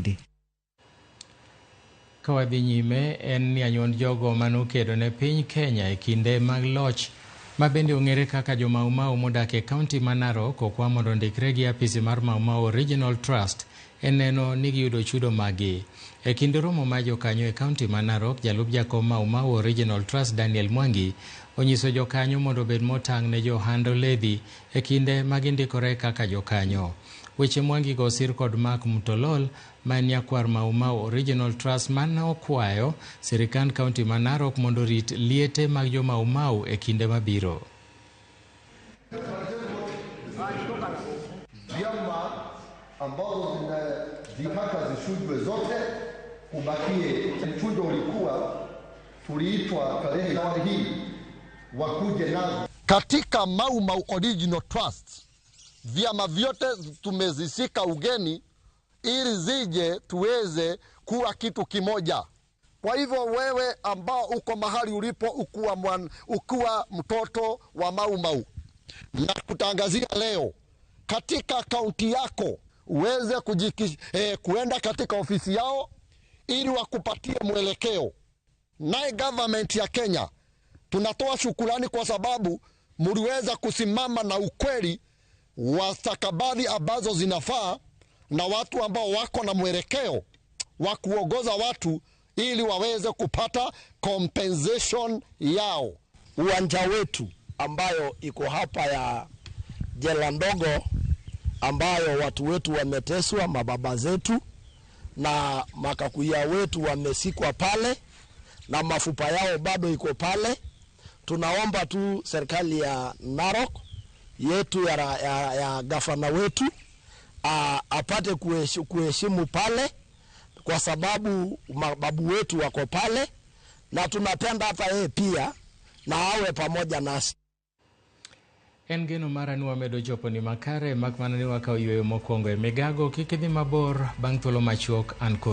Maendi. Ka wadhi nyime en ni anyuond jogo manokedo ne piny Kenya e kinde mag loch ma bende ong'ere kaka jo Mau Mau modak e kaunti ma Narok okwa mondo ondikre gi apisi mar Mau Mau Original Trust e neno ni giyudo chudo maggi. E kinde romo mar jokanyo e kaunti ma Narok, jalup jakom Mau Mau Original Trust Daniel Mwangi onyiso jokanyo mondo obed motang' ne jo ohand oledhi e kinde ma gindikore kaka jokanyo. Weche Mwangi go osir kod Mark Mtolol ma en nyakwar Mau Mau Original Trust mane okwayo sirikand kaunti ma Narok mondo orit liete mag jo Mau Mau e kinde mabiro. Vyama ambazo zinazitaka zishujwe zote, kubakie mchujo ulikuwa tuliitwa tarehe hii wakuje nazo katika Mau Mau Original Trust. Vyama vyote tumezisika ugeni ili zije tuweze kuwa kitu kimoja. Kwa hivyo wewe ambao uko mahali ulipo ukuwa mtoto wa Mau Mau, na kutangazia leo katika kaunti yako uweze kuenda katika ofisi yao ili wakupatie mwelekeo. Naye government ya Kenya tunatoa shukrani kwa sababu mliweza kusimama na ukweli wa stakabadhi ambazo zinafaa na watu ambao wako na mwelekeo wa kuongoza watu ili waweze kupata compensation yao. Uwanja wetu ambayo iko hapa ya jela ndogo ambayo watu wetu wameteswa, mababa zetu na makakuya wetu wamesikwa pale na mafupa yao bado iko pale. Tunaomba tu serikali ya Narok yetu ya gavana wetu apate kuheshimu pale, kwa sababu mababu wetu wako pale na tunapenda hata yeye pia na awe pamoja nasi. En geno mara ni wamedo chopo ni makare mak mana ni wakawo yueyo mokwongo e migago kik idhi mabor bang' thuolo machuok an kodi.